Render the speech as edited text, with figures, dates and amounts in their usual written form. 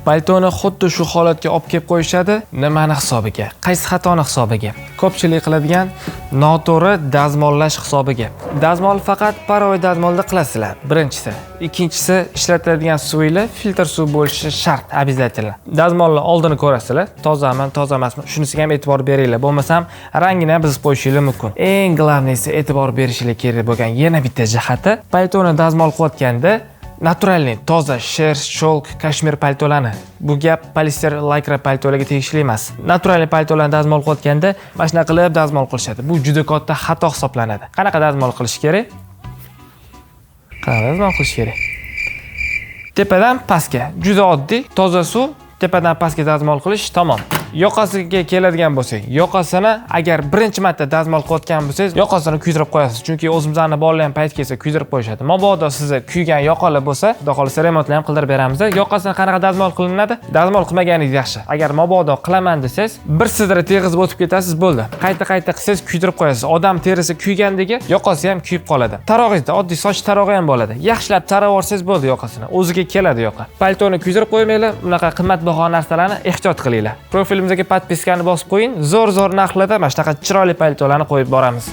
Paltoni xuddi shu holatga olib kelib qo'yishadi. Nimani hisobiga? Qaysi xatoni hisobiga? Ko'pchilik qiladigan noto'g'ri dazmollash hisobiga. Dazmol faqat паровой dazmolda qilasizlar. Birinchisi. Ikkinchisi, ishlatiladigan suvinglar filtr suv bo'lishi shart, обязательно. Dazmolni oldini ko'rasizlar, tozami, toza emasmi? Shunisiga ham e'tibor beringlar. Bo'lmasam rangini ham buzib qo'yishingiz mumkin. Eng главный si, e'tibor berishinglar kerak bo'lgan yana bitta jihati, paltoni dazmol qilayotganda натуральный, toza шерсть, шёлк, kashmir paltolarni. Bu gap poliester, лайкра paltolarga tegishli emas. Натуральный paltolarni dazmol qilayotganda mana shunaqa qilib dazmol qilishadi. Bu juda katta xato hisoblanadi. Qanaqa dazmol qilish kerak? Qanaqa dazmol qilish kerak? Tepadan pastga. Juda oddiy, toza suv, tepadan pastga dazmol qilish, tamom. Yoqasiga keladigan bo'lsak, yoqasini agar birinchi marta dazmol qilayotgan bo'lsangiz, yoqasini kuydirib qo'yasiz. Chunki o'zimizni bolalar ham payt kelsa kuydirib qo'yishadi. Mabodo sizda kuygan yoqalar bo'lsa, xudo xohlasa, remontlar ham qildirib beramiz. Yoqasini qanaqa dazmol qilinadi? Dazmol qilmaganingiz yaxshi. Agar mabodo qilaman desangiz, bir sidra tegizib o'tib ketasiz, bo'ldi. Qayta-qayta qilsangiz, kuydirib qo'yasiz. Odam terisi kuygandagi yoqasi ham kuyib qoladi. Tarog'ingizda oddiy soch tarog'i ham bo'ladi. Yaxshilab tarab yuborsangiz bo'ldi yoqasini. O'ziga keladi yoqa. Paltoni kuydirib qo'ymanglar, bunaqa qimmatbaho narsalarni ehtiyot qilinglar. Profilimizga подписка ni bosib qo'ying. Zo'r-zo'r narxlarda mana shunaqa chiroyli paltolarni qo'yib boramiz.